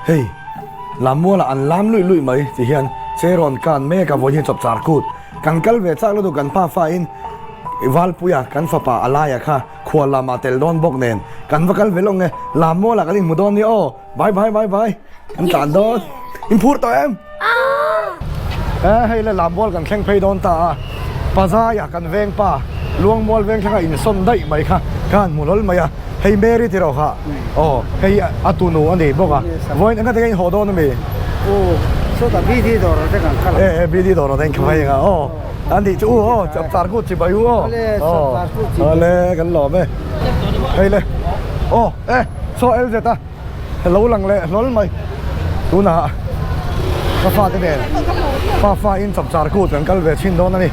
Hei Lammualah an lam luih luih mai ti hian che rawn kan mek a vawiin hi chawp char kut kan kal ve chak lutuk kan pa fa in Valpuia kan fapa a laia kha khual lamah tel dawn bawk nen kan va kal ve lawk nge Lammualah kan inhmu dawn nia aw bye bye bye bye kan tlan dawn in phur tawh em? E hei le Lammual kan thleng phei dawn ta a Pazaia kan veng pa Luangmual veng thlanga insawn daih mai kha ka han hmu hlawl mai a. Hei Mary ti rawh kha. Aw, hei a tunu a ni bawk a. Vawiin engati nge in haw dawn a mi? Aw, sawtah BD dawr ah te kan kal ang. E e, BD dawr ah te in kha phei ang a. Aw, a nih chu u aw, chapchar kut chi bai u aw. Awle, chapchar kut chi bai. Awle, kan lawm e. Hei le. Aw, e, saw LZ a. Lo lang leh hlawl mai. Tunah ka fate nen pa fa in chapchar kut kan kal ve thin dawn a ni.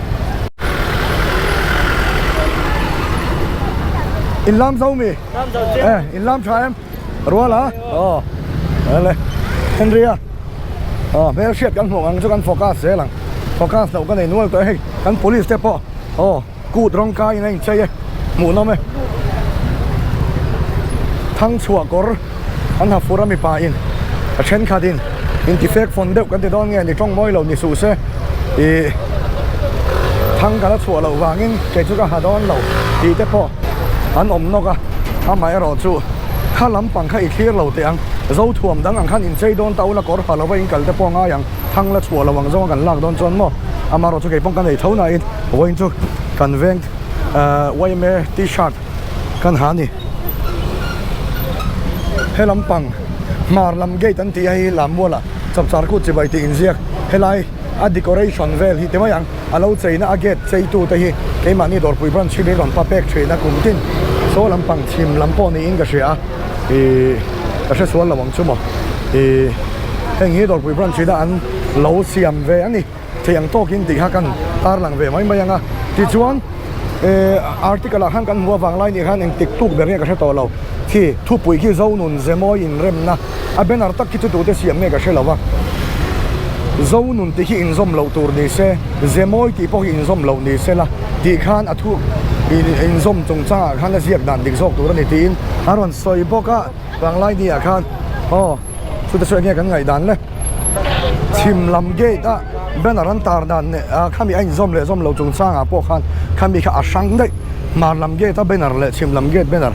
In lam zo mi? Eh, in lam tha em? Rual a? Aw. Ele. Henry a. Aw, hmel hriat kan hmuh ang chu kan focus zel ang. Focus loh ka nei nual tawh e hei. Kan police te pawh. Aw. Kut rawng kaiin a inchei e, hmuhnawm e. Thangchhuah kawr an ha fur a mipa in a thenkhat in inti fek fawn deuh kan ti dawn nge ni tawng mawi lo ni suh se ih thang ka la chhuah loh vangin kei chu ka ha dawn lo tih te pawh an awm nawk a, amaherawh chu kha lampang kha i thlir lo teh ang, zothuam dang ang khan inchei dawn ta ula kawr ha lova in kal te pawh a ngai ang, thang la chhuah lo ang zawnga kan lak dawn chuan maw amaherawh chu kei pawh ka nei tho nain. Vawiin chu kan veng yma t-shirt kan ha a ni. He lampang hmar lam gate an tih a hei Lammuala chapchar kut chibai tih inziak helai a decoration vel hi ti mai ang a lo cheina a gate cheitu te hi keimahni dawrpui branch hi min rawn pa pek thin a kum tin saw lampang chhim lam pawh niin ka hria a ih ka hre sual lo ang chu maw ih heng hi dawrpui branch ina an lo siam ve a ni. Thei ang tawkin tih kha kan tarlang ve mai mai ang a, tichuan eh article ah khan kan hmu avang lai nih khan engtik tuk ber nge ka hre tawh lo, khi thupui khi Zonun Zemawi inremna a banner tak khi chu tute siam nge ka hre lo va, Zonun tih khi inzawm loh tur ni se, Zemawi tih pawh khi inzawm loh ni se la tih khan a thu inzawm chungchangah khan a ziak dan dik zawk tur a ni tiin a rawn sawi bawk a, vanglai ni ah khan aw. Chute chu enge kan ngaihdan le? Chhim lam gate a banner an tar dan leh ah khami a inzawm leh zawm lo chungchangah pawh khan khami kha a hrang daih. Hmar lam gate a banner leh chhim lam gate banner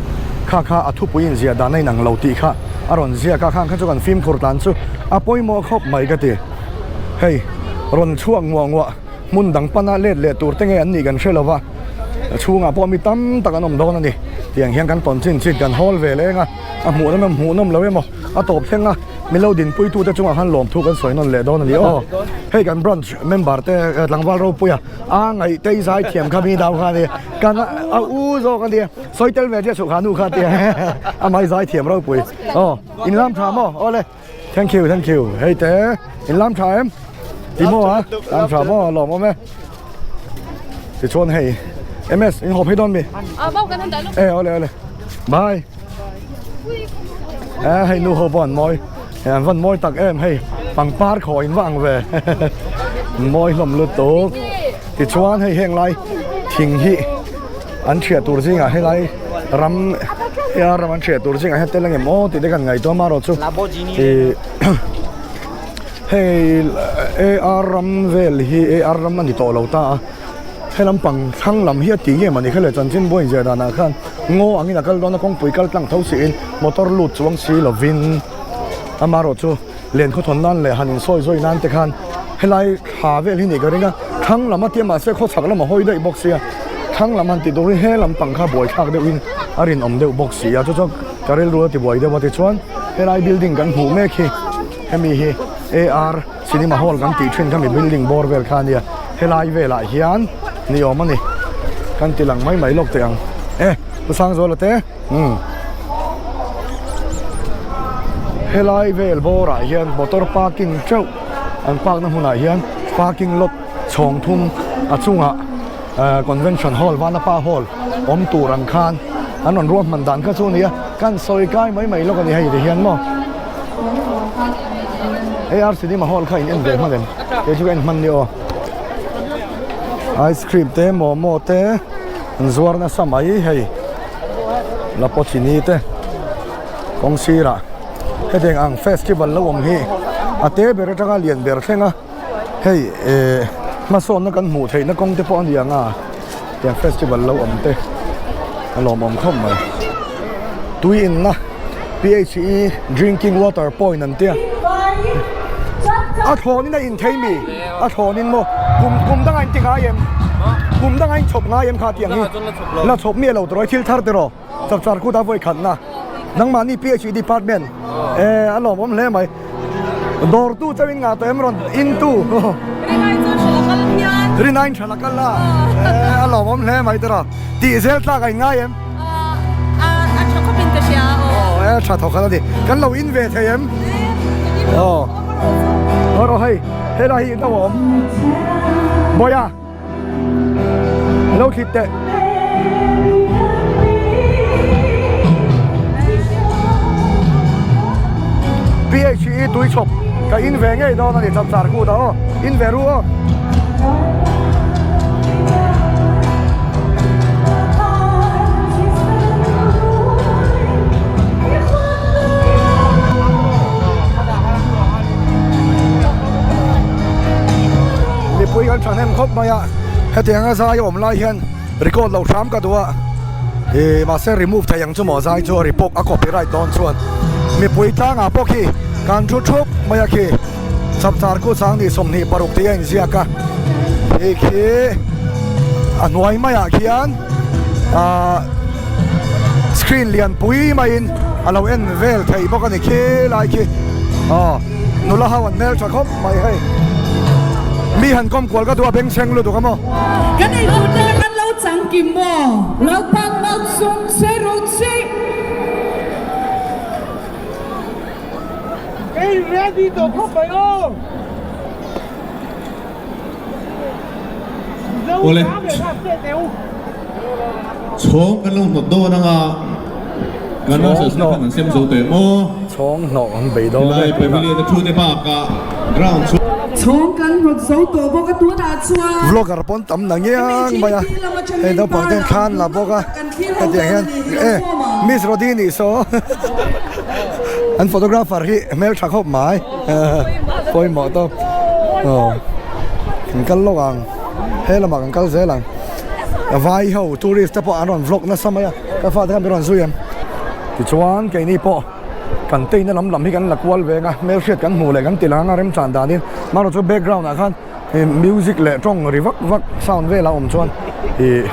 kha kha a thupui inziah dan a inang lo tih kha a rawn ziak a, khang kha chu kan fimkhur tlan chu a pawimawh khawp mai ka ti. Hei rawn chhuak nguah nguah hmun dang pana let leh tur te nge an nih kan hre lo va, a chhungah pawh mi tam tak an awm dawn a ni. Tiang hian kan tawn chin chin kan hawl ve leng a. A hmuh nawm em hmuh nawm lo emaw a tawp thleng a milo dinpui tute chungah khan lawmthu kan sawi nawn leh dawn a ni aw. Hei kan branch member te tlangval ropuia a ngaih tei zai thiam kha mi dau kha a ni kan a u zawk a nia sawi tel ve chiah chhuk ha nu kha tia a mai zai thiam ropui aw in lam tha maw aw le thank you thank you hei te in lam tha em ti maw a lam tha maw lawm awm e tichuan hei ms in haw phei dawn mi e awle awle bye e hei nu ho pawh an mawi an van mawi tak em hei pangpar khaw in va ang ve mawi hlawm lutuk tichuan hei heng lai thing hi an thiah tur zingah helai ram hea ram an thiah tur zingah hian tel ang em aw tih te kan ngaihtuah amaherawh chu ih Hei AR ram vel hi AR ram a ni tawh lo ta a, he lampang thlang lam hi a ti nge mawni kha le chanchin buai inziah danah khan ngaw angin a kal dawn a kawngpui kal tlang tho siin motor lut chuang si lovin amaherawh chu len khawthawn nan leh han insawi zawi nan te khan helai thla vel hi nih ka ring a, thlang lam a tia mahse khawchhak lam a hawi daih bawk sia thlang lam han ti turin he lampang kha buaithlak deuhin a rinawm deuh bawk si a chu chuan ka rilru a ti buai deuh a tichuan helai building kan hmuh mek hi. Hemi hi AR Cinema Hall kan tih thin kha mi building bawr vel kha a nia helai velah hian ni awm a ni kan ti lang mai mai lawk teh ang e Pu Sangzuala te umm helai vel bawrah hian motor parking teuh an park na hmunah hian parking lot chhawng thum a chungah eh convention hall Vanapa hall awm tur ang khan an rawn ruahman dan kha chu a ni a kan sawi kai mai mai lawk a ni hei ti hian maw. AR cinema hall kha in en ve hman em kei chu ka en hman ni aw ice cream te momo te an zuar nasa mai hei la pawh chini te kawng sirah. Hetiang ang festival lo awm hi a te ber atanga lian ber thleng a hei eh hmasawnna kan hmuh theihna kawng te pawh a ni ang a tiang festival lo awm te a lawmawm khawp mai. Tui inna PHE drinking water point an tia a thlawnin a in thei mi a thlawnin maw kum kum dangah in ti ngai em kum dangah in chhawp ngai em kha tiang hi la chhawp miah lo tawh thil thar tiraw. Chapchar kut a vawi khatna nangmahni PHE department eh a lawmawm hle mai dawrtu chauhin ngah tawh em rawn intu Rinai tha la kal a eh a lawmawm hle mai tiraw tih zel tlak a inngai em a tha khawpin ka hria aw eh tha thawk khat a ni kan lo in ve thei em aw rawh hei helai hi a awm Bawiha. Lo thlit teh. PHE tui chhawp ka in ve ngei dawn a ni chapchar kut ah aw in ve ru aw. Mipui kan thahnem khawp mai a, hetianga zai a awm lai hian record lo hram ka duh a, ih mahse remove thei ang chu maw zai chu a ri pawk a copyright dawn chuan mipui tlangah pawh khi kan thu thup mai a khi chapchar kut sang ni 26 tih a inziak a, hei khi a hnuai maiah khian ahh screen lian pui maiin a lo en vel thei bawk a ni khi lai khi aw nula ho an hmeltha khawp. Mai hei mi han kawm kual ka duh a bengchheng lutuk a maw. Kan ei tur te kan lo chang kim maw? Lalpan malsawm che rawh che. Kei ready tawh khawp mai aw. Awle. Chhawng kan lo hnawt dawn anga kan ushers te khan an sem zo teh maw? Chhawng hnawh an bei dawn e. Helai pavilion a thu te bakah ground chhung. Chhawng kan hnawt zo tawh bawk a tunah chuan. Vlogger pawn tam na ngiang mai a, hei naupang ten thla an la bawk a, hetiang hian e Miss Rodini saw an photographer hi hmeltha khawp mai. Pawimawh tawp aw kan kal lawk ang he lamah kan kal zel ang vai ho tourist te pawh an rawn vlog nasa mai a ka fate khan min rawn zui em tichuan keini pawh kan teina lam lam hi kan la kual veng a hmelhriat kan hmuh leh kan ti lang a remchan danin marawh chu background ah khan music leh tawng ri vak vak sound vel a awm chuan ih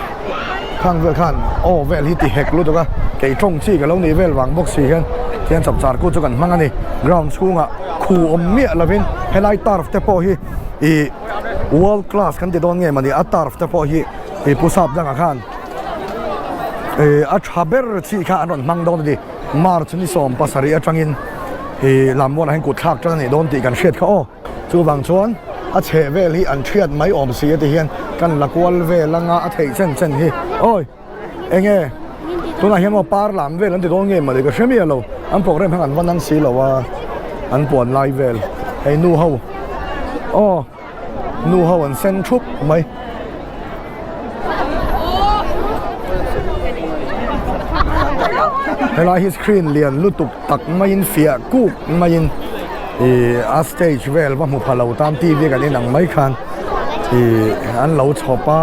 khang vel khan aw vel hi ti hek lutuk a kei tawng chi ka lo nih vel vang bawk si hian tihian chapchar kut chu kan hmang a ni ground chhungah khu awm miah lovin helai turf te pawh hi ih world class kan ti dawn nge mawni a turf te pawh hi ih pu sap dangah khan ih a tha ber chi kha an rawn hmang dawn a ni march ni 17 atangin ih lammualah hian kut thlak tan a nih dawn tih kan hriat kha aw. Chuvang chuan a chheh vel hi an thiat mai awm si a ti hian kan la kual vel anga a theih chen chen hi awi enge tunah hian maw par lam vel an ti dawn nge mawle ka hre miah lo an program hian an va nang si lo a an puan lai vel hei nu ho aw nu ho an sen thup mai. Helai hi screen lian lutuk tak maiin fiah kuk maiin ih a stage vel va hmu pha lo tan T V kan inang mai khan ih an lo chhawp a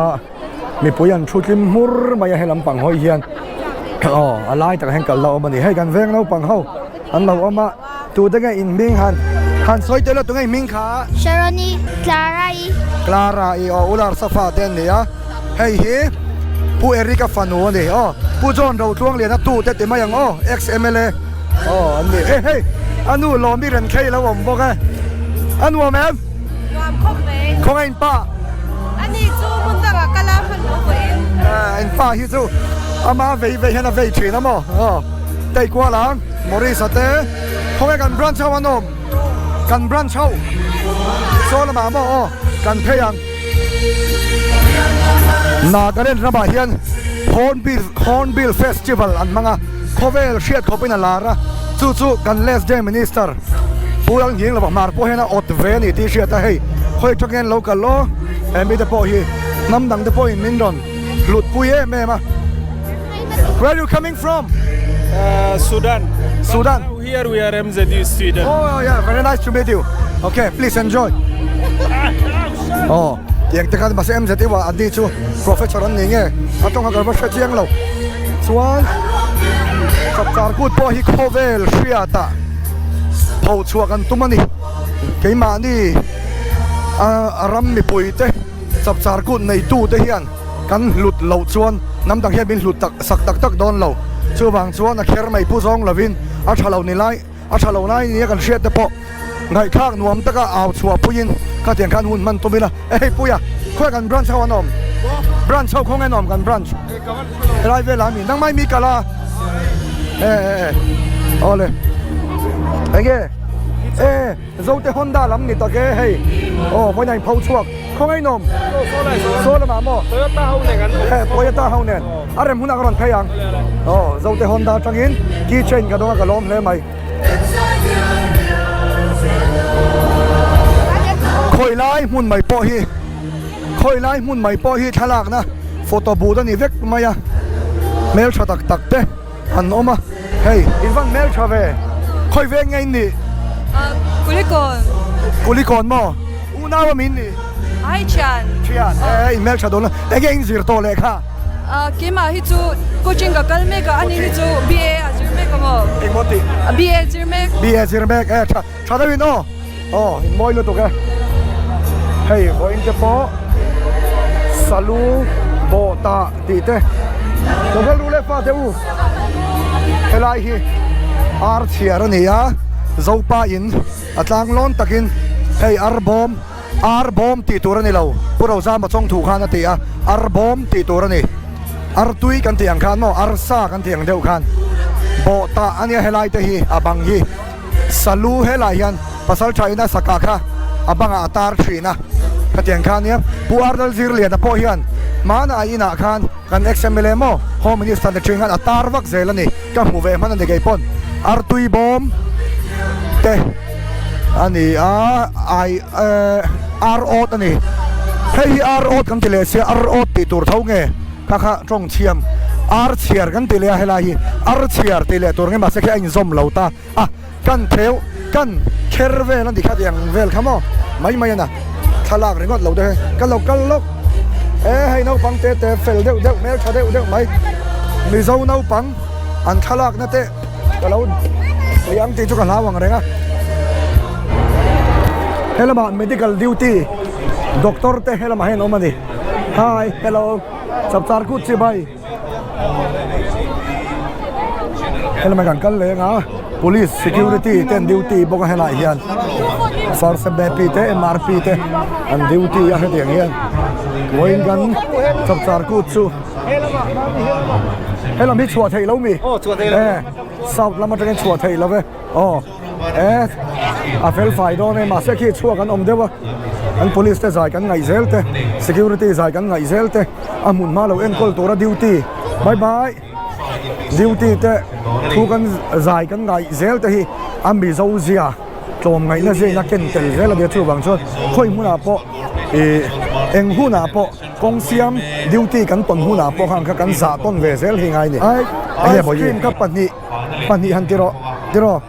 mipui an thu tlim hmur mai a he lampang hawi hian aw a lai takah hian kal la awm a ni hei kan veng naupang ho an lo awm a tute nge in hming han han sawi tel a tunge in hming kha Sharoni Clara i Clara i aw Ular Safa te an ni a hei hi Pu Eric a fanu a ni aw Pu John Rotluangliana tu te ti mai ang aw ex M L A aw an ni e hei a nu Lawmi Renkhei lo awm bawk e a nuam em Nuam khawp mai khawnge in pa ani chu hmun dangah kal a hman lo vawiin in pa hi chu ama vei vei hian a vei thin a maw aw Teikual ang Maurice a te khawnge kan branch ho an awm kan branch ho saw lamah maw aw kan phei ang Nagaland ramah hian Hornbill Hornbill Festival an hmang a khawvel hriat khawpin a lar a chu chu kan last day minister Pu Lalnghing lovah hmar pawh hian a awt ve a ni tih hriat a hei khawi atang hian lo kal aw he mite pawh hi hnam dang te pawhin min rawn hlut pui em em a Where are you coming from? Sudan. Sudan. Here we are MZU student. Oh yeah, very nice to meet you. Okay, please enjoy. Oh, tiang te khan mahse MZU ah an ni chu professor an ni nge a tawng a kan va hre chiang lo. Chuan chapchar kut pawh hi khawvel hriat ah pho chhuah kan tum a ni. Keimahni a ram mipui te chapchar kut neitu te hian kan hlut loh chuan hnam dang hian min hlut tak sak tak tak dawn lo. Chuvang chuan a kher mai pu zawng lovin a tha lo ni lai a tha lo lai nia kan hriat te pawh ngaihthlak nuam taka au chhuah puiin khatiang khan hun hman tum ila e hei puia khawi kan branch ho an awm branch ho khawnge an awm kan branch helai velah a mi nangmai mi kal a e e e awle enge e zote honda lam ni tak e hei aw vawiin a inpho chhuak. Khawngaih nawm. Saw lamah maw? Toyota ho nen kan awm. Eh, Toyota ho nen. A rem hunah ka rawn phei ang. Aw, Zote Honda atangin key chain ka dawng a, ka lawm hle mai. Khawi lai hmun mai pawh hi, khawi lai hmun mai pawh hi thlalakna photo booth a ni vek mai a. Hmeltha tak tak te an awm a, hei in van hmeltha ve. Khawi veng nge in nih? Kulikawn. Kulikawn maw? Unau a min nih? Ai thian. Thian, e in hmeltha dawn a, enge in zir tawh leh kha? Keimah hi chu coaching ka kal mek a, ani hi chu BA a zir mek a maw? Engmaw tih? BA zir mek. BA zir mek, e tha tha deuhin aw, aw in mawi lutuk e. Hei vawiin te pawh salu bawh tah tih te lo kal ru leh fate u. Helai hi ar chhiar a ni a, Zopa in. A tlang lawn takin hei ar bawm, ar bawm tih tur a ni lo, Pu Rozama chawngthu khan a ti a, ar bawm tih tur a ni. Ar tui kan tih ang khan maw, ar sa kan tih ang deuh khan bawh tah a nia helai te hi a bang hi. Salu helai hian pasal tha ina saka kha a bangah a tar thin a, khatiang kha nia. Pu Ar Lalzirliana pawh hian hmanah a inah khan kan ex-MLA maw Home Minister ni thin khan a tar vak zel a ni. Ka hmu ve hman a ni kei pawn artui bawm te a ni a ai eh ar awt a ni hei hi ar awt kan ti leh sia ar awt tih tur tho nge kha kha tawng chhiam ar chhiar kan ti leh a helai hi ar chhiar tih leh tur nge mahse khi a inzawm lo ta a kan theu kan kher vel a ni kha tiang vel kha maw mai mai a na thlalak ringawt lo te hi ka lo kal lawk e hei naupang te te fel deuh deuh hmeltha deuh deuh mai mizo naupang an thlalak na te ka lo liang tih chu ka hlau ang reng a helamah medical duty doctor te helamah hian awm a ni hi hello chapchar kut chibai. Helmet an kal leng a police security te an duty bawk a helaiah hian first map te mrp te an duty a hetiang hian vawiin kan chapchar kut chu helam hi chhuah theih lo mi e south lam atangin chhuah theih lo ve aw e a fel fai dawn e mahse khi chhuak an awm deuh a an police te zai kan ngaih zel te security zai kan ngaih zel te. A hmun hma lo enkawl tura duty bye bye duty te thu kan zai kan ngaih zel te hi a mizo zia tlawm ngaihna ziain a ken tel zel a nia chuvang chuan khawi hmunah pawh ih eng hunah pawh kawng siam duty kan tawn hunah pawh khan kha kan zah tawn ve zel hi ngai a ni ice cream kha pahnih pahnih han ti rawh ti rawh.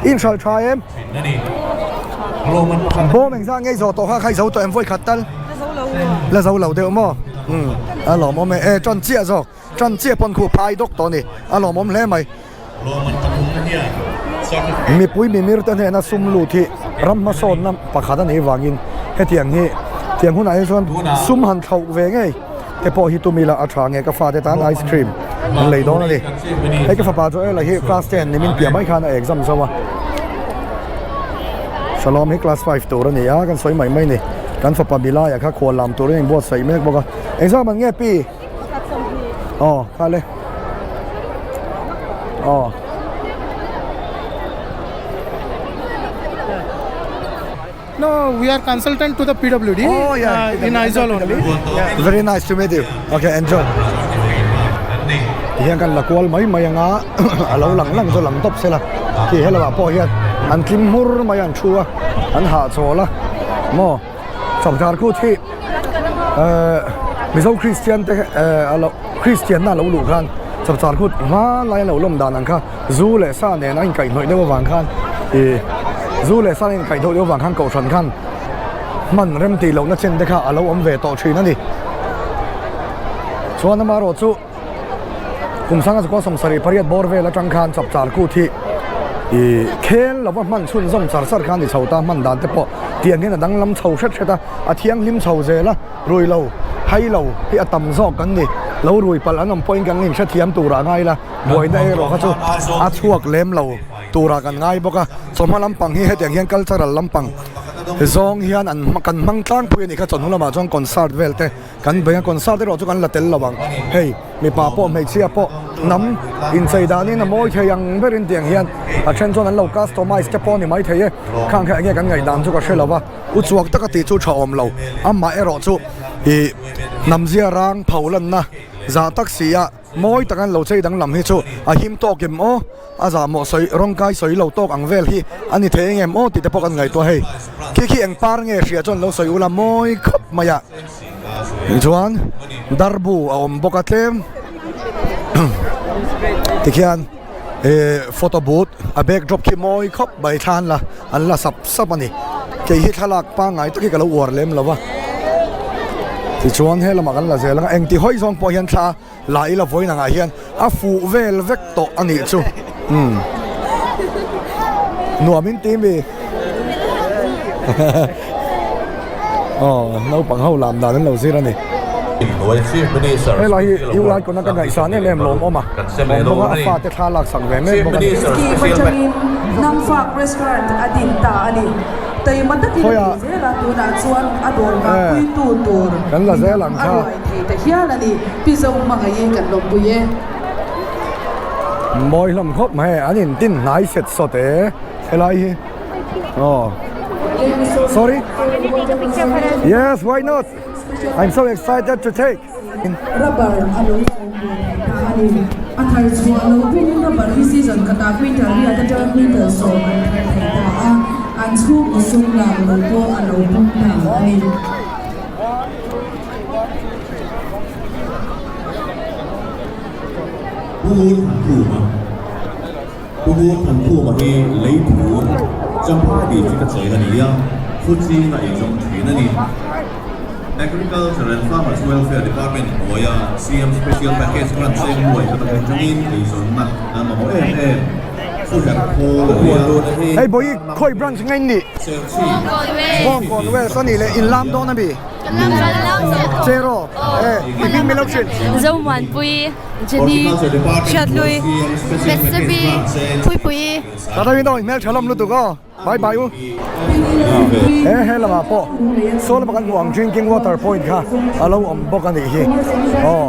Inhralh tha em? Bawm engzah nge i zawh tawh kha kha i zo tawh em vawi khat tal? La zo lo deuh maw? Umm a lawmawm e, e tan chiah zawk, tan chiah pawn khu phai dawk tawh a ni, a lawmawm hle mai. Mipui mimir te hnena sum lut hi ram hmasawnna pakhat a nih vangin hetiang hi tiang hunah hi chuan sum han thlauh ve ngei. te pawh hi tum ila a tha nge ka fate tan ice cream an lei dawn a ni hei ka fapa chu ela hi class ten nimin piah mai khan a exam zo a Shalom hi class 5 tur a ni a kan sawi mai mai ni kan fapa Milaya kha khual lam turin a inbuatsaih mek bawk a engzam an nge pi aw kha le aw No, we are consultant to the PWD oh, yeah. uh, in Aizawl only. Yeah. Very nice to meet you. Okay, enjoy. Hian kan la kual mai mai anga a lo lang lang chu lang tawp sela khi helawah pawh hian an tlim hmur mai an thu a an hahchawl a maw chawngchar khut hi eh Mizo Kristian te eh a lo Kristian na a lo luh khan. Chapchar kut hmanlai a lo lawm dan ang kha zu leh sa nen a inkaihhnawih deuh avang khan ih zu leh sa a inkaihhnawih deuh avang khan kohhran khan hman rem tih lohna chen te kha a lo awm ve tawh thin a ni. Chuan amaherawh chu kum sanga zakua 78 bawr vel atang khan chapchar kut hi ih khel lova hman chhunzawm char char khan ni chho ta hman dan te pawh tiang hian a danglam chho hret hret a, a thianghlim chho zel a. Rui lo, hai lo hi a tam zawk kan ni. Lo rui palh an awm pawhin kan inhrethiam turah ngai ila, buaina erawh kha chu a chhuak lem lo turah kan ngai bawk a. Chawhma lampang hi hetiang hian cultural lampang zawng hian an kan hmang tlangpui a nih kha. Chawhnu lamah chuan concert vel te kan bei a, concert erawh chu kan la tel lo ang. Hei mipa pawh hmeichhia pawh hnam inchei danin a mawi thei ang berin tiang hian a then chuan an lo customize te pawh a ni maithei e. Khang kha enge kan ngaihdan chu ka hre lo va. U chuak taka tih chu tha awm lo, amah erawh chu ih hnamzia rang pho lanna zah tak si a mawi taka an lo chei danglam hi chu a him tawk em aw, a zahmawh sawi rawng kai sawi lo tawk ang vel hi a ni thei engem aw tih te pawh kan ngaihtuah hei. Khi khi eng par nge hria chuan lo sawi ula mawi khawp mai a, tichuan darbu a awm bawk a tlem tikhian Ehh photo booth a backdrop khi mawi khawp mai thla an la an la sap sap a ni kei hi thlalak pangngai tak hi ka lo uar lem lo va tichuan he lamah kan la zel ang a engti hawi zawng pawh hian thla la ila vawiin angah hian a fuh vel vek tawh a nih chu umm nuam in ti mi aw naupang ho lam dan an lo zir a ni. Helai hi U Icon a ka ngaihsan em em lawm awm a, awm bawk a, a fate thla lak sak ve mek bawk a ni. Scheme atangin Nangfak Restaurant a din ta a ni. Taima takin a ti zel a, tunah chuan a dawr ngahpuitu tur midang a ruai thei ta hial a ni. Pi Zo hmangaihi kan lawmpui e. Mawi hlawm khawp mai, an intin hnai set sawt e helai hi. Aw. Sorry? Yes, why not? I'm so excited to take. Rubber a lo zawm ve thei ta a ni. A thar chhuah lo pawhin rubber hi season khatah quintal riat atanga quintal sawm an thar thei ta a, an chhungkaw sum lak lo pawh a lo pung ta a ni. Pu Ngun Pu Ngun Thankhuma hi Leithur, Champhai District a cheng a ni a, Khuching a eizawng thin a ni. Agriculture and Farmers Welfare Department hnuaia CM Special Package Grant cheng nuai khat atang tangin eizawnna an mamawh em em. Thu herh khawl a ni a. Hei Bawihi, khawi branch nge in nih? Bawngkawn West a nih leh in lam dawn a mi? Cheraw, e, i hming min lo hrilh. Zomuanpui. Jenny, Hriathlui, Bethsabe, Puipuii. Ka rawin aw hmel tha lawm lutuk aw. Bye bye u. He he lamah pawh saw lama kan hmuh ang drinking water point kha a lo awm bawk a nih hi. Aw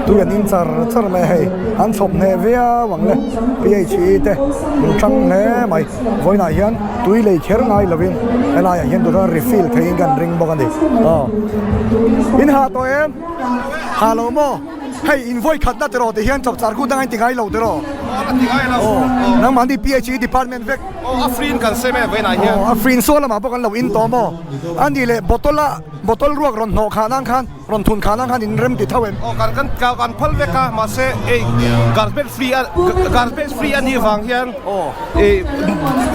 tui an in char char mai a hei an chhawp hneh viau ang le PHE te an tang hle mai. Vawiinah hian tui lei kher ngai lovin helaiah hian tunah refill theihin kan ring bawk a ni. Aw in hah tawh em? Ha lo maw? Hei in vawi khatna tiraw ti hian chawpchar kut dang a inti ngai lo tiraw? A ti ngai lo. Aw, nangmahni PHE department vek. Aw, a free in kan sem e vawiinah hian. Aw, a free in saw lamah pawh kan lo in tawh maw? A nih leh bottle a bottle ruak rawn hnawh khah nan khan rawn thun khah nan khan in rem ti tho em? Aw, kan kan kan phal vek a, mahse ei garbage free a garbage free a nih vang hian ei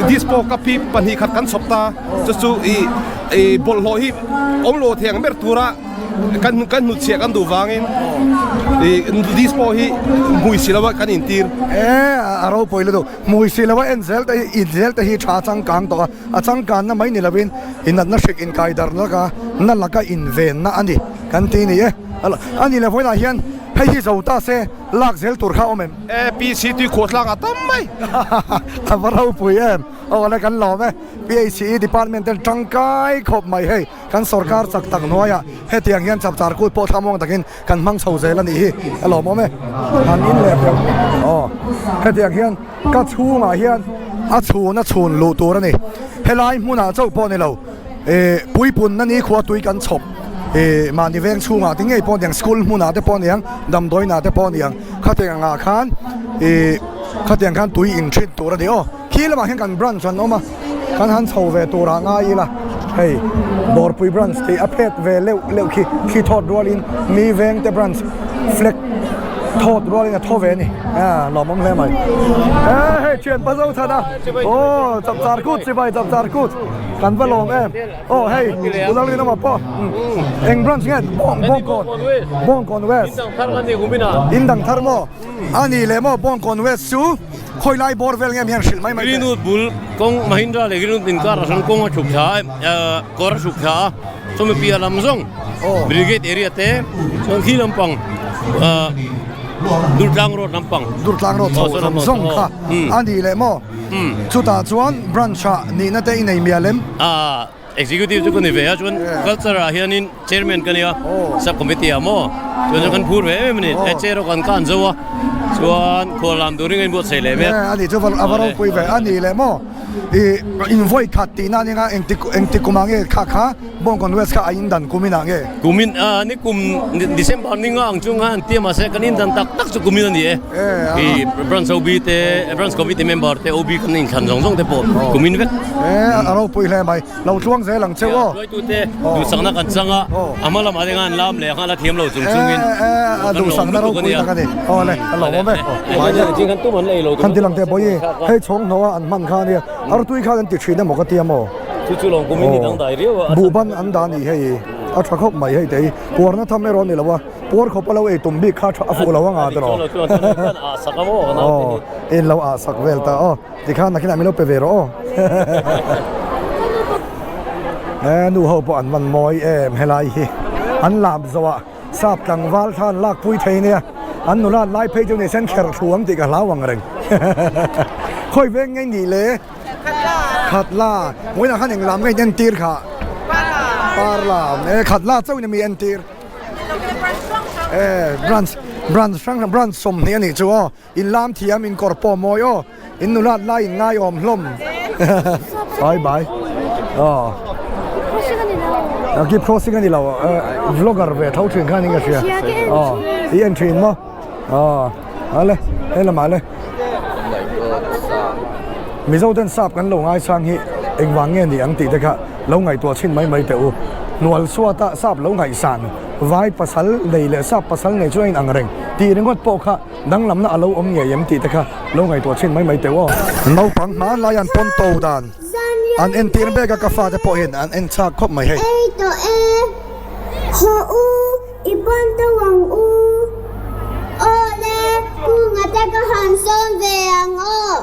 dispo cup hi pahnih khat kan chhawp ta, chu chu ih bawlhhlawh hi awm lo thei ang ber tura. Kan kan hnutchhiah kan duh vangin ih dispo hi hmui si lova kan intir. E a ropui lutuk hmui si lova en zel te hi in zel te hi tha changkang tawh a, a changkanna mai ni lovin inatna hrik inkai darh laka na laka invenna a ni kan ti ni e. A ni leh vawiinah hian hei hi zo ta se lak zel tur kha a awm em? APC tui khuah tlang a tam mai. A va ropui em? Aw le kan lawm e. PHE department ten tangkai khawp mai hei. Kan sorkar chak tak hnuaiah hetiang hian chapchar kut pawh thlamuang takin kan hmang chho zel a nih hi a lawmawm e. Han in leh peuh aw hetiang hian ka chhungah hian a chhun a chhun luh tur a ni. Helai hmunah chauh pawh ni lo ih puipunna ni khua tui kan chhawp ih mahni veng chhungah te ngei pawh niang school hmunah te pawh niang damdawiinah te pawh niang khatiang angah khan ih khatiang khan tui in thin tur a ni aw. Khi lamah hian kan branch an awm a, kan han chho ve turah ngai ila hei Dawrpui branch tih a phet ve leuh leuh khi thli thawt rualin mi vengte branch flag. Thawt rualin a thaw ve a ni. A lawmawm hle mai. E hei thian pa zo chhan a. Aw chapchar kut chibai chapchar kut. Kan va lawm em. Aw hei Ulalin awm pawh. Eng branch nge Bawng Bawngkawn Bawngkawn West. In dang thar maw? A ni leh maw Bawngkawn West chu khawi lai bawr vel nge mi hian hrilh mai mai teh. Greenwood bul kawng Mahindra leh Greenwood inkar ah sawn kawng a chhuk thla a kawr a chhuk thla a. Chumi piah lam zawng Brigade area te chuan khi lampang ah Durtlang road lampang Durtlang road chho zawng zawng kha a ni leh maw? Chutah chuan branch ah nihna te i nei mial em? Ah executive chu ka ni ve a chuan culture ah hianin chairman ka nia sub committee ah maw chuan chu kan phur ve em em a ni he chair erawh kan kan zo a chuan khual lam turin ka inbuatsaih leh mek. A ni chu a va ropui ve a ni leh maw? I invawi khat tihna a nia engti engti kumah nge kha kha Bawngkawn West kha a indan kumin ah nge? Kumin ah ni kum December ni nga ang chung khan an ti a mahse kan indan tak tak chu kumin a ni e. I branch OB te branch committee member te OB kan inthlan zawng zawng te pawh kumin vek. E a ropui hle mai. Lo tluang zel ang che aw. Hruaitute duhsakna kan chang a, a hma lamah te khan an lam leh a, la thiam lo chung chungin a duhsakna ropui tak a ni. Aw le, a lo awm e. Khan ti lang teh bawi, hei chhawng hnawh a an hman kha a nia, artui khan an ti thin emaw ka ti a maw? Buhban an dah a nih hei, a tha khawp mai hei te hi, puarna tham erawh a ni lo a, puar khawpa lo ei tum bik kha a fuh lo anga tiraw? Aw, in lo ah sak vel ta aw. Tikhan nakinah min lo pe ve rawh aw. E nu ho pawh an man mawi em helai hi an lam zawh ah sap tlangval thla an lak pui thei nia an nula an lai phei chu ni sen kher thu ang tih ka hlau ang reng khawi veng ngei nih le khat la vawiinah khan eng lam nge in entir kha par lam e khat la chauh in a mi entir e branch branch hrang hrang branch 20 a nih chu aw. In lam thiam in kawr pawh mawi aw in nulat lai in ngai awm hlawm bye bye aw keep crossing ani lo vlogger ve tho thin khan in ka hria aw i en thin maw aw ale he lamah le Mizo ten sap kan lo ngaisang hi engvang nge ni ang tih te kha lo ngaihtuah chhin mai mai teh u hnual suata sap lo ngaihsan vai pasal nei leh sap pasal nei chu a inang reng tih ringawt pawh kha Danglamna a lo awm ngei em tih te kha lo ngaihtuah chhin mai mai teuh aw. Naupang hmanlai an pawn to dan an entir mek a ka fate pawh hian an en chak khawp mai hei. Ei tawh e, haw u, i pawn to ang u. Aw le, kunga te ka han sawm ve ang aw.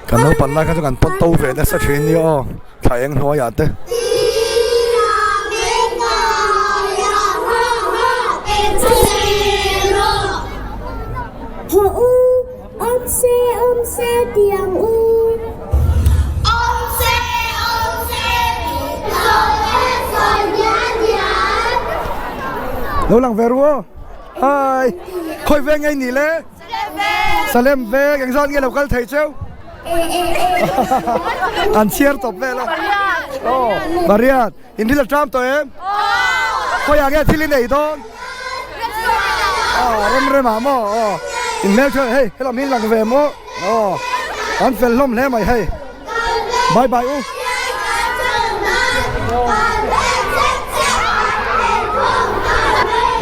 Kan naupan lai kha chu kan pawn to ve nasa thin nia aw. Thla eng hnuaiah te. Lo lang ve ru aw. Hi. Khawi veng ngei ni le? Salem veng engzat nge lo kal thei cheu? An chhiar tawp vel a. Aw Mariat in thil a tram tawh em? Khawiah nge thil i nei dawn? Aw rem rem ah maw aw in hmel chuan hei helam hi lang ve maw aw an fel hlawm hle mai hei bye bye u.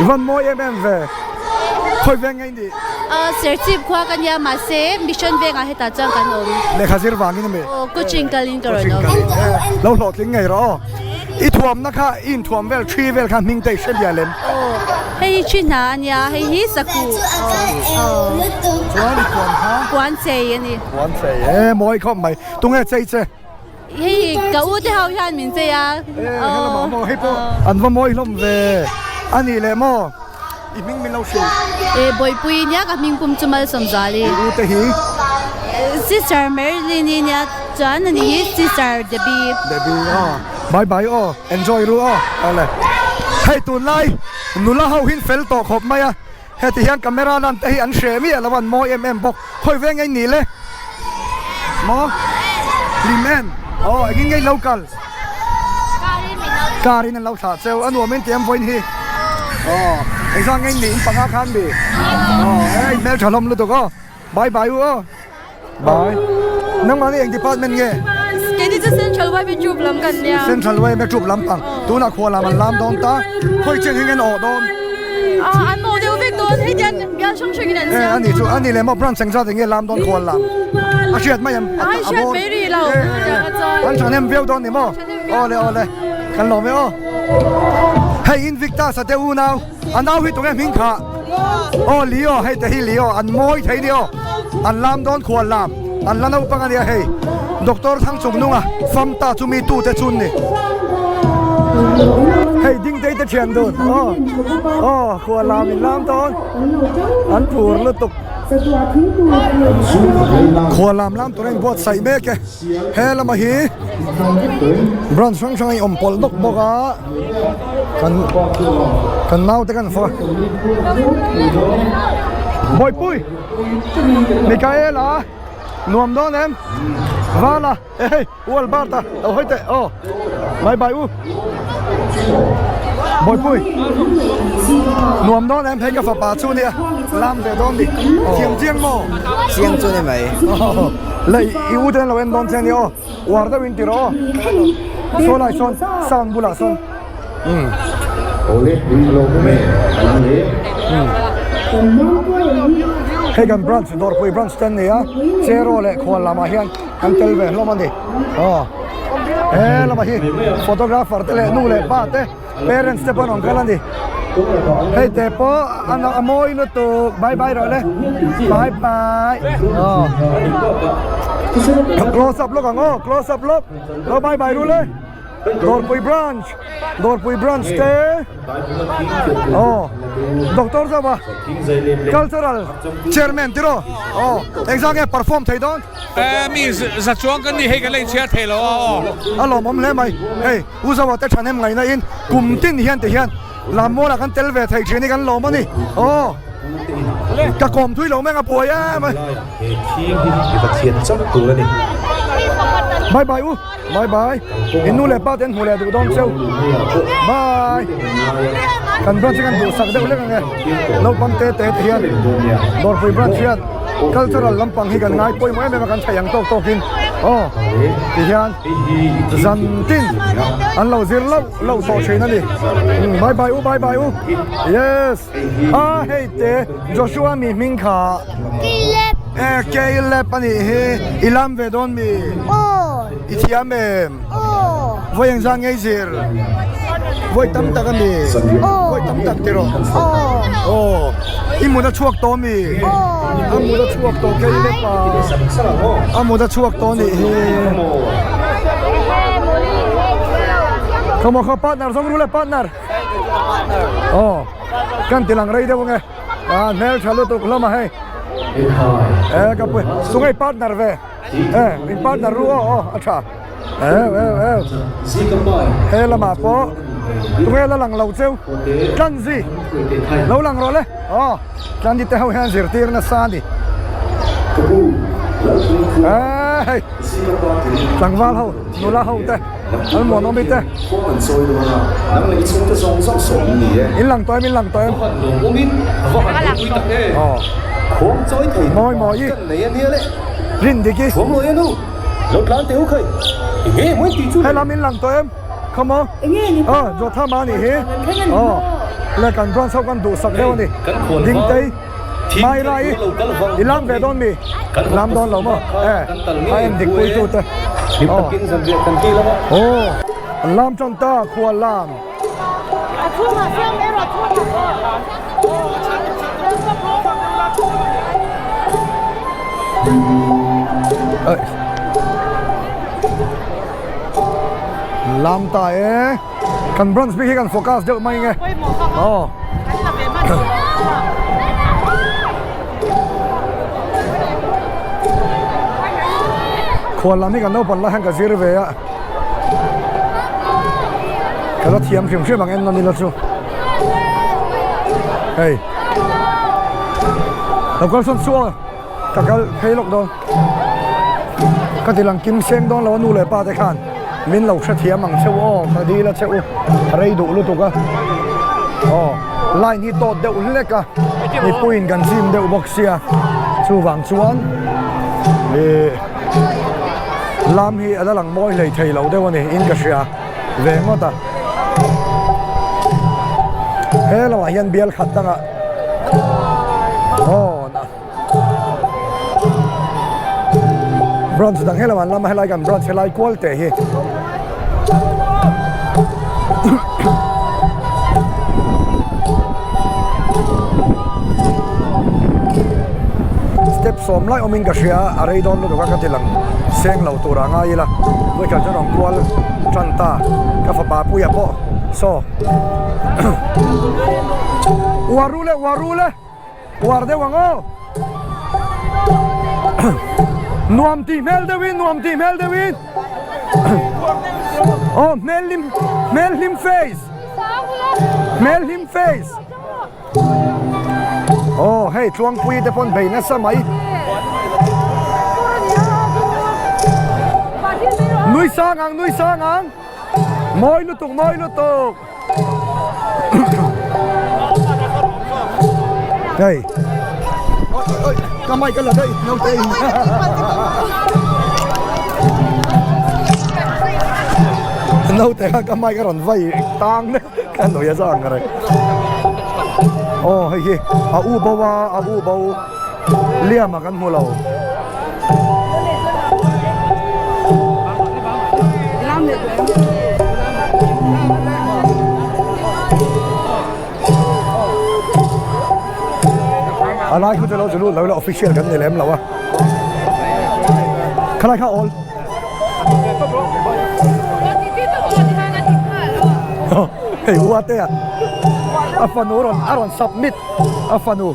I van mawi em em ve khawi veng nge i nih? Serchhip khua ka nia mahse mission vengah hetah chuan kan awm. Lehkha zir vangin a mi? Aw coaching kalin ka rawn awm. Coaching kalin lo hlawhtling ngei rawh aw. I thuamna kha i inthuam vel thi vel kha hming te i hre bial em? Aw hei hi thi hna a nia hei hi saku aw. Chuan i puan kha? Puan chei a ni. Puan chei e mawi khawp mai. Tunge chei che? Hei ka u te ho hian min chei a. E helamah maw hei pawh an va mawi hlawm ve a nih leh maw i hming min lo hrilh. E Bawihpui nia ka hming pum chu Malsawmzuali. I u te hi? Sister Marilyn-i nia chuan ani hi Sister Debbie. Debbie aw bye bye aw enjoy ru aw awle hei tunlai nula ho hin fel tawh khawp mai a. Heti hian camera lan te hi an hre miah lo a, an mawi em em bawk. Khawi veng ngei ni le? Maw? Hlim em? Aw, engin ngei lo kal? Car in an lo thlah cheu, a nuam in ti em vawiin hi? Aw, engzah ngei ni in panga khan mi? Aw, hei hmeltha hlawm lutuk aw. Bye bye u aw. Bye. Nangmah nih eng department nge? Keini chu Central YMA Troop lam kan nia. Central YMA Troop lampang. Tunah khualam an lam dawn ta. Khawi chen hi nge an awh dawn? Ah, an awh deuh vek. vek dawn hei tian bial hrang hrangin an siam. Ani chu ani leh maw branch engzat enge lam dawn khual lam a hriat mai em? A hriat mai rih lo. An thahnem viau dawn ni maw? Awle awle kan lawm e aw. Hei Invictus a te unau a nau hi tunge hming kha? Aw Leo hei te hi Leo an mawi thei ni aw an lam dawn khual lam an la naupang ania hei Doctor Thangchungnunga famta chu mi tute chun ni hei Dingtei te thian dun aw aw khual lam in lam dawn an phur lutuk khual lam lam tur a inbuatsaih mek e. He lama hi branch hrang hrang a inawm pawlh nawk bawk a kan kan naute kan fa Bawihpui Mikaela nuam dawn em Vala e hei U Alberta lo hawi teh aw bye bye u Bawihpui nuam dawn em hei ka fapa chu nia lam ve dawn ni thiam chiang maw Chiang chu ni mai. Lei i u ten lo en dawn che a ni aw uar deuh in ti rawh aw saw lai sawn sound bulah sawn umm hei kan branch dawrpui branch te an ni a cheraw leh khual lamah hian kan tel ve hlawm a ni aw he lamah hi photographer te leh nu leh pa te Parents te pawh an awm kal a ni. Hei te pawh a mawi lutuk bye bye rawh le bye bye aw close up lawk ang aw close up lawk lo bye bye ru le Dawrpui branch Dawrpui branch te aw doctor zawk a cultural chairman tiraw aw engzah nge perform thei dawn. Mi za chuang kan ni hei kan la inchhiar thei lo a aw. A lawmawm hle mai hei U Zawa te thahnem ngaihna in kum tin hian ti hian Lammualah kan tel ve thei thin hi kan lawm a ni aw ka kawm thui lo meng a buai em a. Bye bye u bye bye in nu leh pa te an hmu leh duh dawn cheu bye kan branch hi kan duhsak deuh lek ang e naupang te te te hian Dawrpui branch hian Cultural lampang hi kan ngai pawimawh em em a kan thei ang tawk tawkin aw ti hian zan tin an lo zir loh loh tawh thin a ni bye bye u bye bye u yes a hei te Joshua mi hming kha Caleb e Caleb a nih hi i lam ve dawn mi i thiam em vawi engzah ngei zir vawi tam tak a mi vawi tam tak tiraw aw i mut a chhuak tawh mi a mut a chhuak tawh kei lep a a mut a chhuak tawh nih hi khawmaw khaw partner zawng ru le partner aw kan ti lang rei deuh ange a hmeltha lutuk hlawm a hei e ka pui chungei partner ve. E in partner ru aw aw a tha eu eu eu he lamah pawh tunge la lang lo cheu tlanzi lo lang rawh le aw tlanzi te ho hian zirtir nasa a ni e hei tlangval ho nula ho te an muanawmi te in lang tawh em in lang tawh em aw mawi mawi. Rindiki Helam in lang tawh em come on aw Jotham a nih hi aw le kan branch ho kan duhsak deuh a ni Dingtei Maira i i lam ve dawn mi lam dawn lo maw e a en dik pui tu te aw aw an lam tan ta khual lam. Lam ta e kan branch bik hi kan focus deuh mai nge aw khual lam hi kan naupang lai hian ka zir ve a ka la thiam hrim hrim ang en nawn ila chu. Hei lo kal sawn suh aw ka kal phei lawk dawn ka ti lang kim seng dawn lo a nu leh pa te khan min lo hrethiam ang cheu aw ka dil a che u a rei duh lutuk a aw line hi tawt deuh hlek a mipuiin kan chim deuh bawk sia chuvang chuan ih lam hi a la lang mawi hlei thei lo deuh a ni in ka hria. Ve ngawt a. He lamah hian bial khat dangah Aw Branch dang helam an lam a helai kan branch helai kual teh hi. Step sawm lai awmin ka hria a rei dawn lutuk a ka ti lang seng lo tur a ngai ila vawikhat chuan rawn kual tan ta ka fapa puia pawh saw uar ru le uar ru le uar deuh ang aw nuam tih hmel deuhin nuam tih hmel deuhin aw hmel hlim hmel hlim face hmel hlim face aw hei tluangpui te pawn bei nasa mai nui sang ang nui sang ang mawi lutuk mawi lutuk. Hei ka mic a la daih naute in naute kha ka mic a rawn vai tang mek ka nuih a zang reng aw hei hi a u bo a a u bo liam a kan hmu lo. A lai khu chu lo chu lut lo ila official kan ni lem lo a khalai kha awl hei ua te a a fanu rawn a rawn submit a fanu.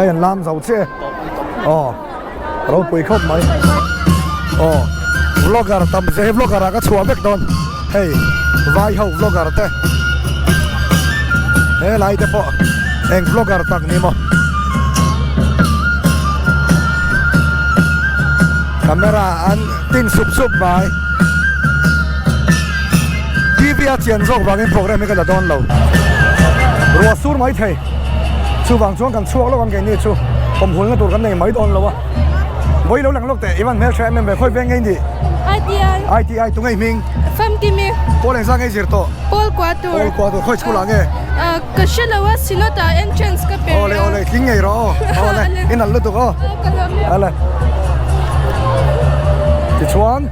Hei an lam zo che aw ropui khawp mai aw vlogger tam zia hi vlogger ah ka chhuah vek dawn hei vai ho vlogger te helai te pawh eng vlogger tak ni maw camera an tin sup sup mai. TV a chian zawk vangin program hi ka la dawn lo. Ruah sur mai thei. Chuvang chuan kan chhuak lawk ang keini chu awmhulna tur kan nei mai dawn lo a. Vawi lo lang lawk teh Ivan hmeltha em em ve khawi veng ngei ni? ITI. ITI tu ngei hming? Famkimi. Pawl engzah ngei zir tawh? Pawl kua tur. Pawl kua tur khawi chhul ah nge? Ka hre lo a Synod ah entrance ka pe Awle awle tling ngei rawh aw. Awle in al lutuk aw. Ka lawm e. Awle. Tichuan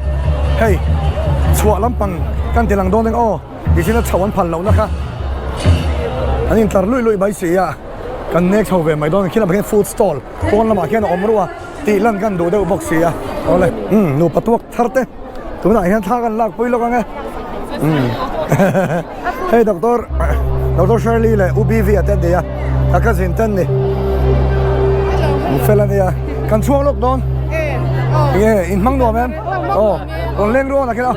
hei chhuah lampang kan ti lang dawn eng aw tichin a chho an phal lohna kha an intlar luih luih mai si a kan nek chho ve mai dawn khi lamah khian food stall pawn lamah khian a awm ruh a tih lan kan duh deuh bawk si a awle umm nupa tuak thar te tunah hian thla kan lak pui lawk ang e umm hei doctor doctor Shirley leh U B V a te an nei a ka cousin te an ni an fel a nia kan chhuak lawk dawn enge in hmang nuam em aw rawn leng ru aw nakhin a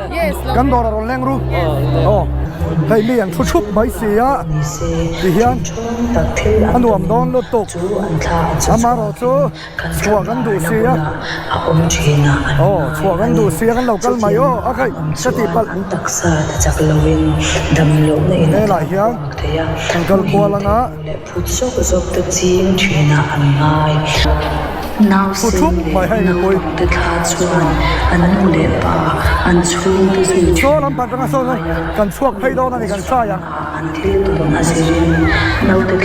kan dawrah rawn leng ru aw hei mi an thu thup mai si a ti hian a nuam dawn lutuk amaherawh chu. Chhuah kan duh si a, aw chhuah kan duh si a kan lo kal mai aw a khaih ka tih palh. Helai hian kan kal kual anga. Thu thup mai hei mipui. Saw lampang atanga saw kan chhuak phei dawn a ni kan hrai ang.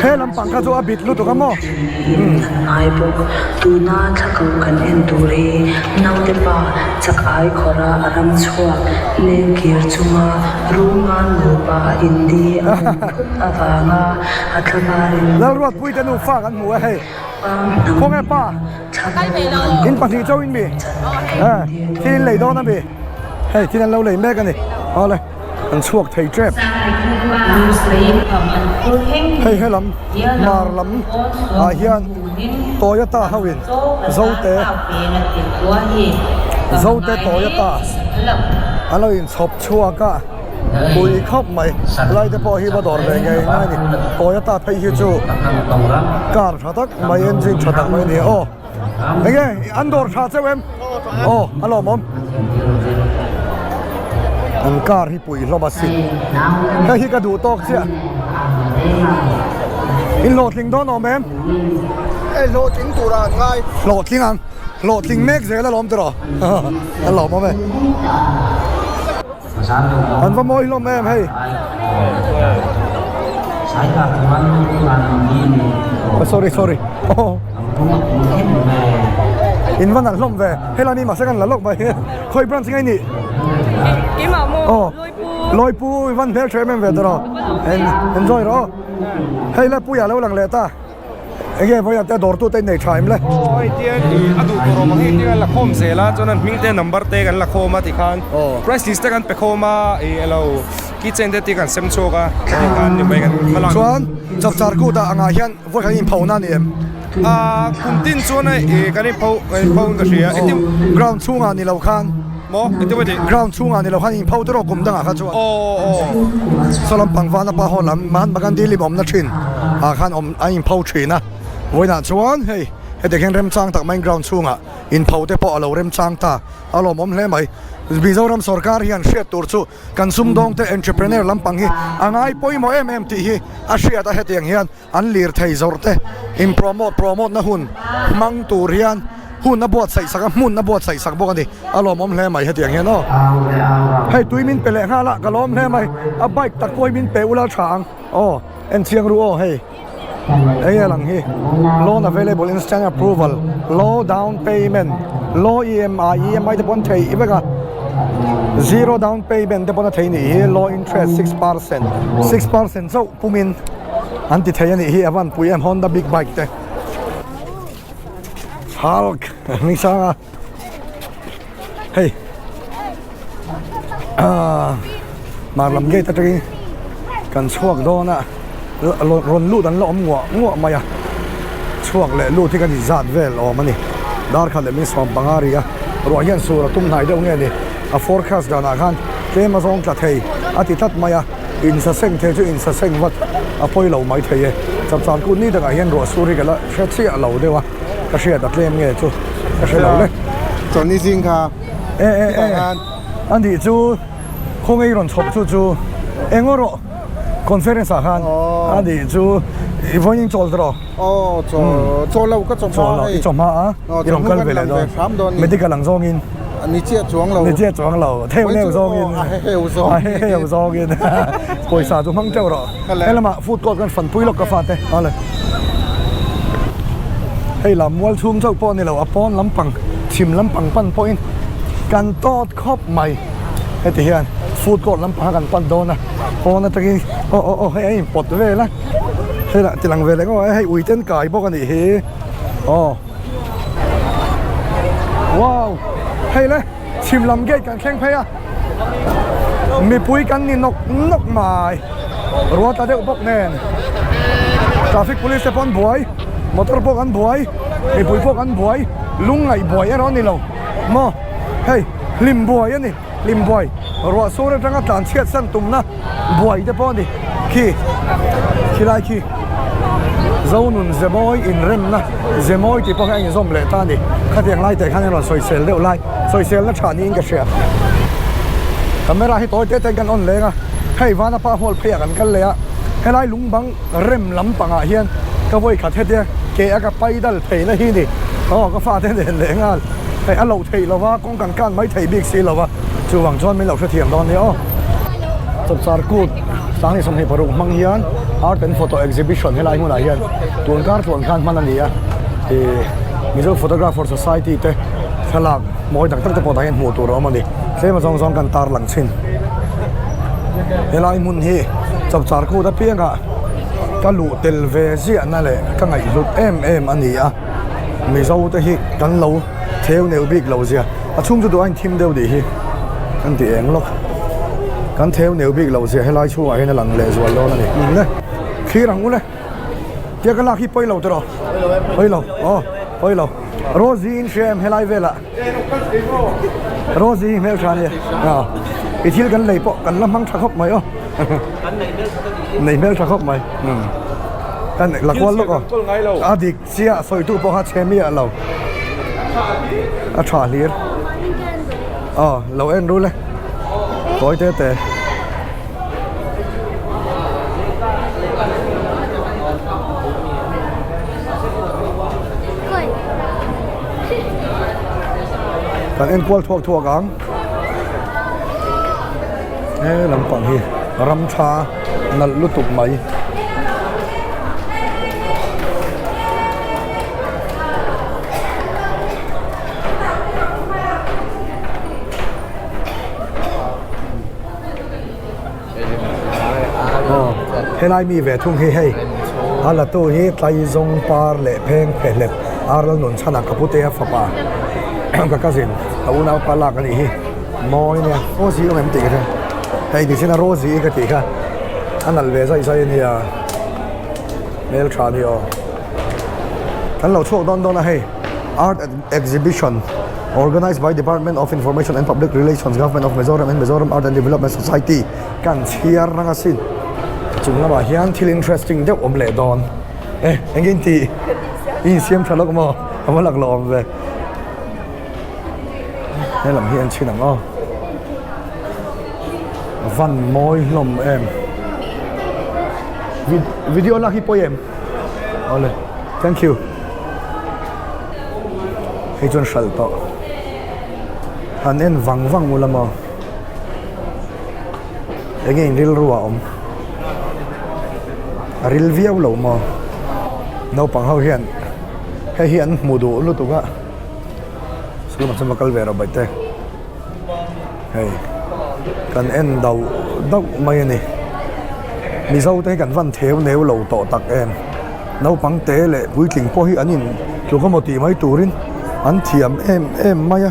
He lampang kha chu a bit lutuk a maw? An ngai bawk. Tuna thla ko kan en tur hi naute pa chak ai khawra a ram chhuak leng kir chunga rungan nupa indi a awm phut avanga a thlavarin Lalruatpuite nufa kan hmu e hei. Khawnge pa? In pahnih chauh in mi? Thil in lei dawn a mi? Hei thil an lo lei mek a ni. Awle. An chhuak thei tep. Hei helam mar lam ah hian Toyota ho in Zote Zote Toyota an lo in chhawp chhuak a pui khawp mai helai te pawh hi va dawr ve ngei ngai a ni Toyota phei hi chu car tha tak mai engine tha tak mai a ni aw. Enge an dawr tha cheu em? Aw a lawmawm. An car hi pui hlawm a sin. Hei hi ka duh tawk chiah. In hlawhtling dawn awm em? Hei hlawhtling turah an ngai. Hlawhtling ang. Hlawhtling mek zel alawm tiraw. A lawmawm e. An va mawi hlawm em hei. Sorry sorry. Oh. In va nalh hlawm ve. Helai mi mahse kan la lawk mai. Khawi branch nge ni? Keimah maw? Oh. Lawipu. Lawipu i van hmel tha em em ve tawh. Enjoy rawh aw. Hei la puia lo lang leh ta. Enge vawiin te dawr tute in nei tha em le? Aw hei tian a duh tur awm ang hi tiang an la khawm zel a chuan an hming te number te kan la khawm a tikhan price list te kan pe khawm a ih elo keychain te tih kan sem chhuak a tikhan ni mai kan hma lak. Chuan chapchar kut ah angah hian vawi khat in pho na ni em? Ahh kum tin chuan hei ih kan in pho kan in pho in ka hria engtin Ground chhungah ni lo khan. Maw engtin maw tih? Ground chhungah ni lo khan in pho tawh rawh kum dangah kha chuan. Aw aw. Saw lampang vana pa haw lam Mahatma Gandhi lim awmna thin ah khan awm an in pho thin a. Vawiinah chuan hei hetiang hian remchang tak maiin ground chhungah in pho te pawh a lo remchang ta a lawmawm hle mai. Mizoram sorkar hian hriat tur chu kan sumdawngte entrepreneur lampang hi a ngai pawimawh em em tih hi a hriat a hetiang hian An lirthei zawrh te in promote promote na hun hmang tur hian hun a buatsaih sak a, hmun a buatsaih sak bawk a ni. A lawmawm hle mai hetiang hian aw. Hei tui min pe leh nghal a, ka lawm hle mai. A bike tak pawh hi min pe ula tha ang aw, en chiang ru aw hei. Enge lang hi loan available instant approval, low down payment, low EMI, EMI te pawh an thei vek a, zero down payment te pawh a thei nih hi, low interest 6%, 6% chauh pungin. An ti thei a nih hi a van pui em Honda big bike te Hulk hming sang a hei ah mar lam gate atangin kan chhuak dawn a rawn lut an la awm nguah nguah mai a chhuak leh lut hi kan inzat vel awm a ni dar khat leh min 15 ri a ruah hian sur a tum hnai deuh nge ni a forecast danah khan tlem a zawng tla thei a ti tlat mai a. Insa seng thei chu insa seng vat a pawi lo mai thei e. Chapchar kut ni takah hian ruah sur hi ka la hre chiah lo deuh a, ka hriat a tlem nge chu ka hre lo le. Chawlhni zing kha E e e a nih chu khawngaih rawn chhawp chu chu eng rawh conference ah khan a nih chu i vawiin chawl tawh rawh. Aw chaw chaw lo ka chaw hma hei. I chaw hma a i rawn kal ve leh dawn. Medical ang zawngin. Ni chiah chuang lo. Ni chiah chuang lo. Theu neu zawngin. A he heu zawngin. A he heu zawngin. Pawisa chu hmang teuh rawh. He lamah food court kan fanpui lawk ka fate. Awle. Hei lam mual chhung chauh pawh a ni lo, a pawn lampang chhim lampang pan pawhin kan tawt khawp mai. Heti hian food court lampang a kan pan dawn a, pawn atangin aw aw aw hei a inpawt vel a, hei lah tilang ve leh ngawt a, hei ui ten kai bawk a nih hi aw. Wow hei le chhim lam gate kan thleng phei a mipui kan ni nawk nawk mai ruah tla deuh bawk nen traffic police te pawh an buai motor pawh kan buai mipui pawh kan buai lungngaih buai erawh a ni lo maw hei hlim buai a ni hlim buai ruah sur atanga tlan chhiat san tumna buai te pawh a ni khi khilai khi Zonun Zemawi inremna Zemawi tih pawh hi a inzawm leh ta a ni khatiang lai teh khan a rawn sawisel deuh lai sawiselna tha niin ka hria camera hi tawi te te kan on leng a hei Vanapa hall pheiah kan kal leh a helai lung bang rem lampangah hian ka vawi khat hetia ke a ka paidal pheina hi ni aw ka fate nen leh nghal hei a loh theih lova kawng kan kan mai thei bik si lova chuvang chuan min lo hrethiam dawn nia aw. Chapchar kut 2026 hmang hian Art and Photo Exhibition helai hmunah hian tun kar tluan khan hman a ni a ih Mizo Photographer Society te thlalak mawi tak tak te pawh tah hian hmuh tur a awm a ni tlem a zawng zawng kan tar lang thin helai hmun hi Chapchar kut apiangah ka luh tel ve ziahna leh ka ngaihhlut em em a ni a Mizo te hi kan lo Theu neuh bik lo zia a chhung chu duh a inthim deuh tih hi kan ti eng lawk kan theu neuh bik lo zia helai chhungah hian a lang leh zual dawn a ni le thlir ang u le tia ka lak hi pawi lo tiraw pawi lo aw pawi lo Rosie in hria em helai velah Rosie hi hmeltha ania i thil kan lei pawh kan la hmang tha khawp mai aw nei hmeltha khawp mai kan la kual lawk aw a dik. Chiah sawitu pawh kha chhe miah lo. A tha hlir. Aw lo en rul e. Tawi te te. Kan en kual thuak thuak ang. He lampang hi ram tha nalh lutuk mai. Aw helai mi ve thung hi hei a la tu hi tlaizawng par leh pheng phehlep ar lal nun chhan ah ka putea fapa ka cousin ka unaupa lak a nih hi mawi nia Rosie awm em tih ka hria hei ti chhin a Rosie ka tih kha a nalh ve zai zai a nia hmeltha a ni aw kan lo chhuak dawn dawn a hei art exhibition organised by department of information and public relations government of Mizoram and Mizoram art and development society kan chhiar rang asin chung lamah hian thil interesting deuh awm leh dawn e eng in tih i insiam tha lawk maw a va lak lawm ve he lam hi an chhin ang aw van mawi hlawm em video lak hi pawi em awle thank you hei chuan hralh tawh han en vang vang ula maw enge in rilru a awm a ril viau lo maw naupang ho hian hei hi an hmu duh lutuk a sawmah chuan va kal ve rawh baihte hei kan en dauh dauh mai a ni mizo te hi kan van theu neu lo tawh tak em naupang te leh puitling pawh hi an in tluk emaw tih mai turin an thiam em em mai a.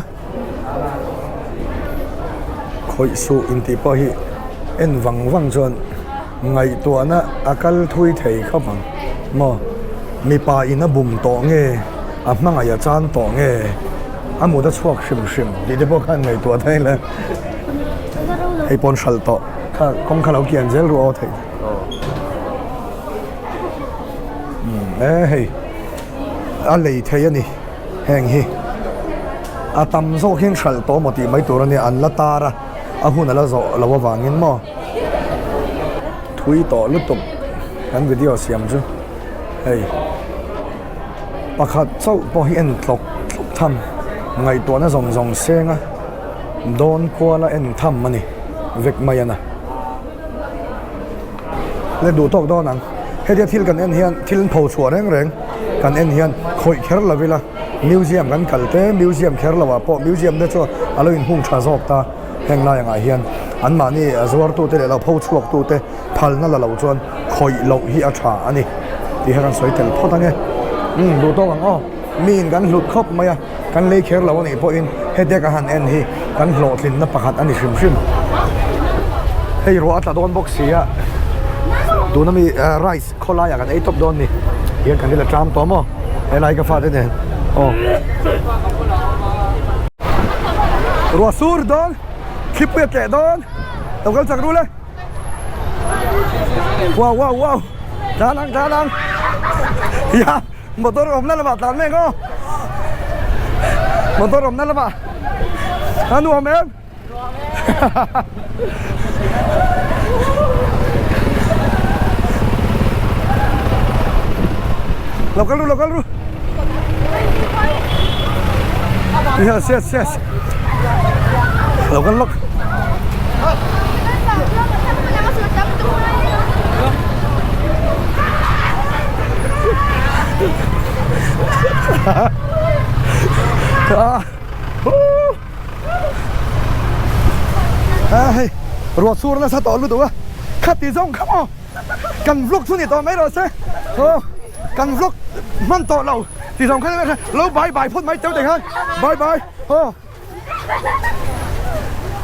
Khawih suh intih pawh hi en vang vang chuan ngaihtuahna a kal thui thei khawp ang maw? Mipa in a bum tawh nge a hmangaih a chan tawh nge a mut a chhuak hrim hrim tih te pawh khan ngaihtuah thei le hei pawn hralh tawh kha kawng kha lo kian zel ruah aw theih e hei a lei thei a ni. Heng hi a tam zawk hian hralh tawh maw tih mai tur a nia, an la tar a, a hun a la zawh loh avangin maw thui tawh lutuk kan video siam chu hei pakhat chauh pawh hi en tlawk tlawk tham ngaihtuahna zawng zawng seng a dawn kual a en tham a ni vek mai a na. Le duh tawk dawn ang. Hetia thil kan en hian thil an pho chhuah reng reng kan en hian khawih kher lo ila museum kan kal te museum kher lo ah pawh museum te chu a lo inhung tha zawk ta heng lai angah hian anmahni a zuartu te leh lo pho chhuak tu te phalna la lo chuan khawih loh hi a tha a ni tih kha kan sawi tel phawt ange umm duh tawk ang aw miin kan hlut khawp mai a. Kan lei kher lo a nih pawhin hetia ka han en hi kan hlawhtlinna pakhat a ni hrim hrim. Hei ruah a tla dawn bawk si a, tuna mi rice khawlaiah kan ei tawp dawn ni. Hian kan ila ṭam tawh maw helai ka fate nen aw. Ruah sur dawn, thlipui a tleh dawn, lo kal chak rul e. Wow wow wow, tlan ang tlan ang, ya. Motor awmna lamah tlan mek aw. Motor awmna lamah a nuam em? Lo kal ru, lo kal ru. Yes, yes, yes. Lo kal lawk. Hei ruah sur nasa tawh lutuk a khati zawng kha maw kan vlog chu ni tawh mai rawh se aw kan vlog hman tawh lo ti zawng kha lo bye bye phawt mai teuh te khan bye bye aw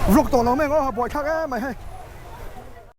vlog tawh lo mai ang aw buaithlak em mai hei.